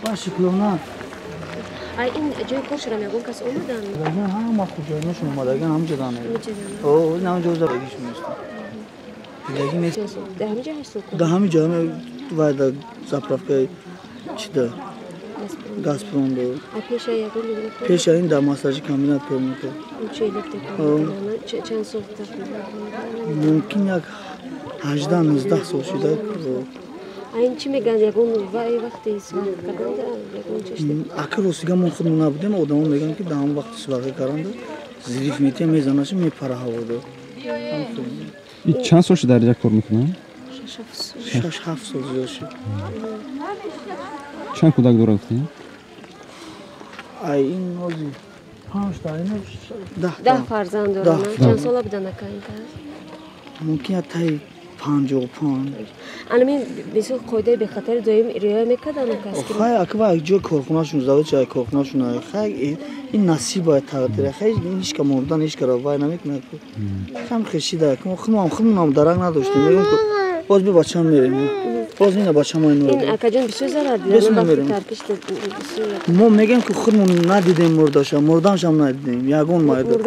Ба шукрона. Ай ин ҷои коршонам ягон кас омадан? Ҳама хуҷайношон омадаган, ҳамҷа данаи. О, ин ҳамҷа озадагишон нест. Дидаги нест. Дар ҳамин ҷо 8 сол кор? Дар ҳамин ҷо, вай, дар заправкаи чида, Газпром до. А пеша ягон дигар кор? Пеша ин дар массажи комбинат кор мекард. Чӣ, электрика? Чанд сол тақрибан? Мумкин як 18-19 сол шуда. А ин чӣ мегӯянд, ягон вай вақти сварка карданда ягон чиште? Ака, ростига, мо худмо набудем, одамо мегӯянд, ки дар ҳамон вақти сварка каранда взрыв метия, мезанашу, мепара ҳавода. Чанд сол шуд дар инҷа кор мекунад? 6-7 сол зиёд шуд. Чанд кӯдак дорад, гуфтем? Ай ин нози панҷта, ина 10. 10 фарзанд доранд. Чанд сола будан, ака, ин кас? Мумкин як таи 55. Анамин бисёр қоидаи бехатари доим риоя мекардан, кас? Хай, ака, ва ҷои корхонашон, заводчи корхонашон. Хай, ин насиба, тақдира. Хай, ҳеч ка мурдан, ҳеч кара вай намекунад. Хам хешида худмонам дарак надоштем. Мегӯм, боз би бачам мерем, боз ина бачам. Ин, акаҷон, бисёр зарар дидан. Мо мегӯем, ки худмон надидем мурдаша, мурданшам надидем, ягон майда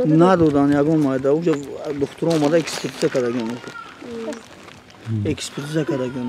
надодан, ягон майда. Уҷа духтуро омада, экспертиза кардагион, экспертиза кардагион.